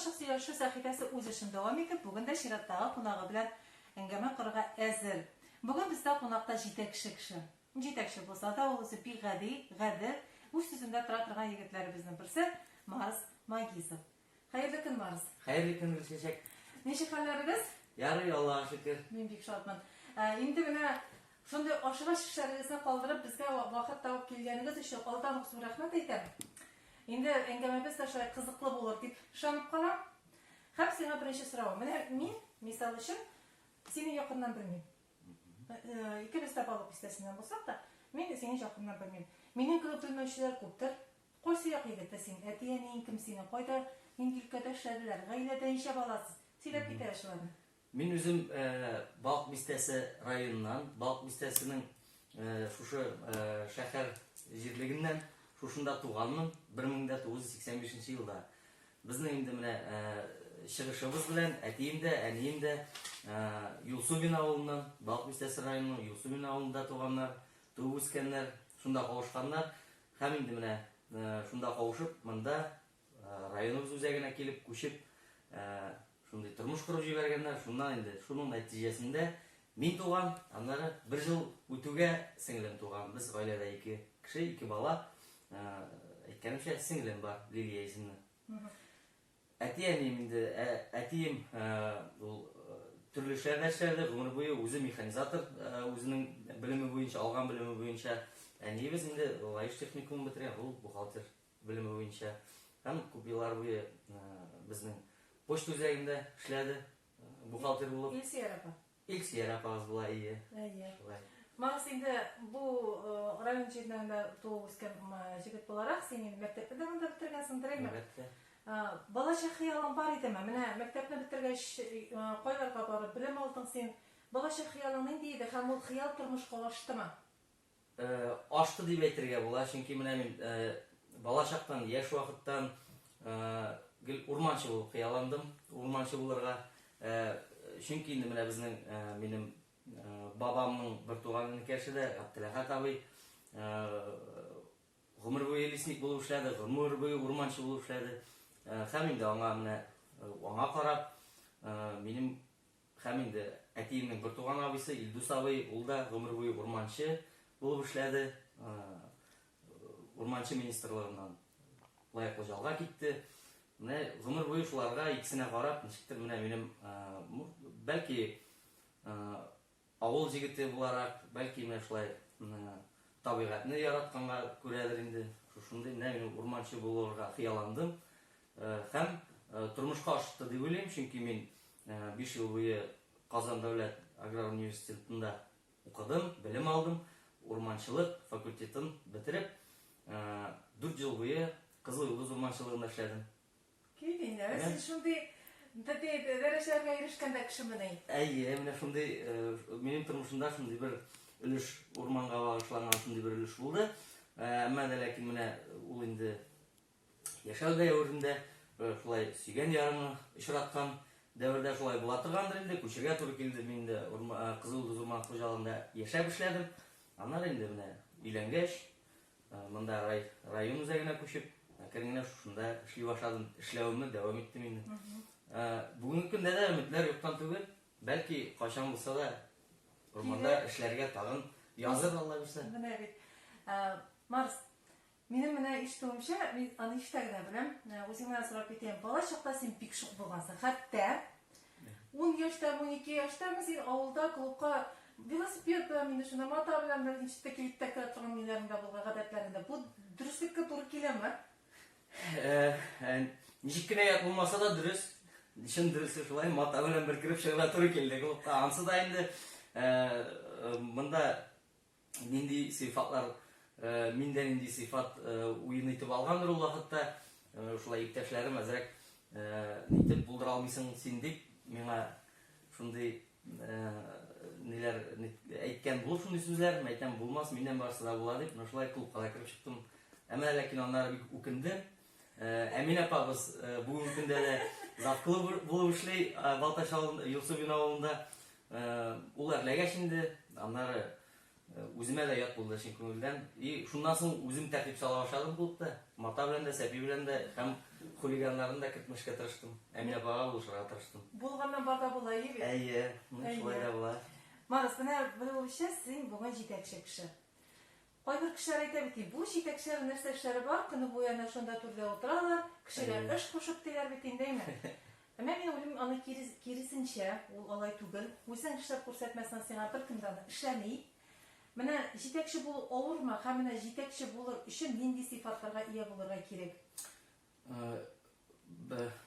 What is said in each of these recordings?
Ачык сөйләшү сәхифәсе үз эшен дәвам итеп, бүген дә чираттагы кунагы белән әңгәмә корырга әзер. Бүген бездә кунакта җитәкче кеше. Җитәкче булса да, ул үзе бик гади, гадел, үз сүзендә тора торган егетләребезнең берсе, Марс Магизов. Хәерле көн, Марс! Хәерле көн, Гөлчәчәк! Ничек хәлләрегез? Ярый, Аллага шөкер. Мин бик шатмын. Ә, инде менә шундый ашыгыч эшләрегезне калдырып, безгә вакыт табып килгәнегез өчен алдан ук зур рәхмәт әйтәм. Инде әңгәмәбез дә шулай кызыклы булыр дип ышанып калам. Һәм сиңа беренче соравым. Менә мин, мисал өчен, сине якыннан белмим. Икебез дә Балык Бистәсеннән булсак та, мин сине якыннан белмим. Минем кебек белмәүчеләр күптер. Кайсы як егете син? Әти-әниең кем синең? Кайда, нинди өлкәдә эшләделәр? Гаиләдә ничә баласыз? Сөйләп кит әле шуларны. Мин үзем Балык Бистәсе районыннан, Балык Бистәсенең шушы шәһәр җирлегеннән, шушында туганмын, 1985 елда. Безнең инде менә чыгышыбыз белән әтием дә, әнием дә Юлсубин авылыннан, Балык Бистәсе районының Юлсубин авылында туганнар, туып үскәннәр, шунда кавышканнар. Һәм инде менә шунда кавышып, монда Районыбыз үзәгенә килеп, күчеп, шундый тормыш корып җибәргәннәр. Шуннан инде, шуның нәтиҗәсендә мин туган, аннары бер ел үтүгә сеңлем туган. Без гаиләдә ике кеше, ике бала. Әйткәнемчә, сеңлем бар, Лилия исемле. Әти-әнием инде, әтием ул төрле эшләрдә эшләде, гомер буе үзе механизатор, үзенең белеме буенча, алган белеме буенча. Әниебез инде Лаеш техникумын бетергән, ул бухгалтер белеме буенча һәм күп еллар буе безнең почта үзәгендә эшләде, бухгалтер булып. Илсөяр апа. Илсөяр апагыз була, ие. Әйе. Шулай. Марс, инде бу район җирлегендә туып үскән җегет буларак, син инде мәктәпне дә монда бетергәнсеңдер, әйме? Әлбәттә. Балачак хыялың бар идеме? Менә мәктәпне бетергәч, кайларга барып белем алдың син? Балачак хыялың нинди иде һәм ул хыял тормышка аштымы? Ашты дип әйтергә була, чөнки менә мин бала чактан, яшь вакыттан гел урманчы булып хыялландым, урманчы булырга. Чөнки инде менә безнең минем бабамның бертуган энекәше дә Габделәхәт абый гомер буе лесник булып эшләде, гомер буе урманчы булып эшләде. Һәм инде аңа менә аңа карап минем Һәм инде әтиемнең бертуган абыйсы Илдус абый, ул да гомер буе урманчы булып эшләде. Урманчы министрлыгыннан лаеклы ялга китте. Менә гомер буе шуларга икесенә карап, ничектер менә минем, бәлки, авыл җегете буларак, бәлки менә шулай табигатьне яратканга күрәдер инде, шушындый менә мин урманчы булырга хыялландым. Һәм тормышка ашты дип уйлыйм, чөнки мин 5 ел буе Казан дәүләт аграр университетында укыдым, белем алдым, урманчылык факультетын бетереп, 4 ел буе Кызыл йолдыз урманчылыгында эшләдем. Кил инде, син шундый дәрәҗәләргә ирешкән дә кешемени? Әйе, менә шундый минем тормышымда шундый бер өлеш урманга багышланган шундый бер өлеш булды. Әмма дә ләкин менә ул инде Яшәү дәверендә шулай сөйгән ярыңны очраткан дәвердә шулай була торгандыр инде, күчергә туры килде. Мин инде Кызыл Йолдыз урман хуҗалыгында яшәп эшләдем. Аннары инде менә өйләнгәч, монда район үзәгенә күчеп, әкрен генә шушында эшли башладым. Эшләвемне дәвам иттем инде. Бүгенге көндә дә өметләр юктан түгел. Бәлки, кайчан булса да урманда эшләргә тагын языр, Алла бирсә. Менә бит. Марс, Минем менә ишетүемчә, мин аны ишетә генә беләм, үзеңнән сорап китәем, бала чакта син бик шук булгансың. Хәтта 10 яшьтәме, 12 яшьтәме син авылда клубка велосипед белән инде шунда мата белән бер ничек тә килеп тә керә торган ниләрең дә булган, гадәтләрең дә. Бу дөреслеккә туры киләме? Ничек кенә ят булмаса да дөрес. Чын дөресе шулай, мата белән бер кереп чыгарга туры килде клубка. Ансы да инде монда нинди сыйфатлар э, миндә нинди сыйфат э, уен итеп алгандыр ул вакытта э, шулай иптәшләрем әзрәк нитеп булдыра алмыйсың син дип миңа шундый ниләр әйткән булып шундый сүзләр мин әйтәм булмас миннән барысы да була дип менә шулай клубка да кереп чыктым әмма ләкин аннары бик үкендем Әминә апабыз бүгенге көндә дә завклуб булып эшли Балтач авылында, Юлсубин авылында. Ул әрләгәч инде, аннары үземә дә ят булды чын күңелдән. И шуннан соң үзем тәртип сала башладым клубта. Мата белән дә, Сәпи белән дә һәм Хулиганнарны да кертмәскә тырыштым. Әминә апага булышырга тырыштым. Булганнан бар да була, әйе бит? Әйе, менә шулай да була. Марс, менә белүемчә, син бүген җитәкче кеше. Кайбер кешеләр әйтә бит, бу җитәкчеләрнең нәрсә эшләре бар, көне буе әнә шунда түрдә утыралар, кешегә эш кушып диләр бит инде, әйме? Әмма мин уйлыйм, аны киресенчә, ул алай түгел. Үзең эшләп күрсәтмәсәң, сиңа беркем дә аны эшләми. Менә җитәкче булу авырмы һәм менә җитәкче булыр өчен нинди сыйфатларга ия булырга кирәк?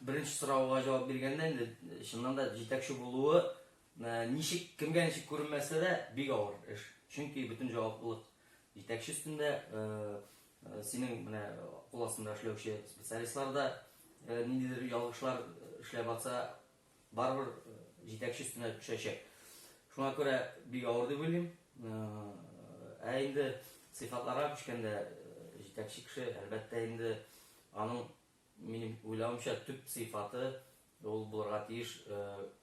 Беренче сорауга җавап биргәндә инде, чыннан да җитәкче булуы ничек, кемгә ничек күренмәсә дә, бик авыр эш. Чөнки бөтен җаваплылык җитәкче өстендә, синең менә кул астында эшләүче специалистлар да ниндидер ялгышлар эшләп атса, барыбер җитәкче өстенә төшәчәк. Шуңа күрә бик авыр дип уйлыйм. Ә инде сыйфатларга күчкәндә, җитәкче кеше, әлбәттә инде, аның, минем уйлавымча, төп сыйфаты ул булырга тиеш,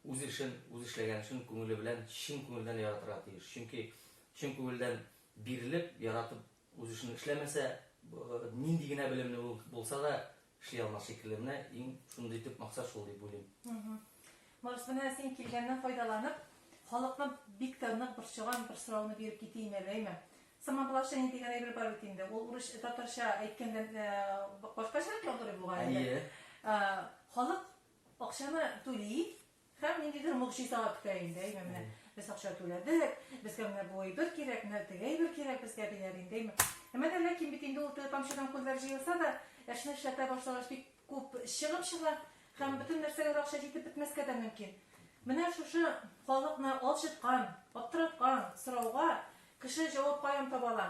үз эшен, үз эшләгән эшен күңеле белән, чын күңелдән яратырга тиеш. Чөнки чын күңелдән бирелеп, яратып үз эшен эшләмәсә, нинди генә белемле булса да, эшли алмас шикелле. Менә иң шундый төп максат шул дип уйлыйм. Марс, менә син килгәннән файдаланып, халыкны бик тә нык борчыган бер сорауны биреп китим әле, әйме? Самоположение дигән әйбер бар бит инде. Ул урыс татарча әйткәндә башкачарак яңгырый бугай инде. Әйе. Халык акчаны түли һәм ниндидер могҗиза көтә инде, әйме? Менә без акча түләдек, безгә менә бу әйбер кирәк, менә теге әйбер кирәк безгә диләр инде, әйме? Әмма дә ләкин бит инде ул теге тамчыдан күлләр җыелса да, эшне эшләтә башлагач бик күп чыгым чыга һәм бөтен нәрсәгә дә акча җитеп бетмәскә дә мөмкин. Менә шушы халыкны алҗыткан, аптыраткан сорауга кеше җавап каян таба ала?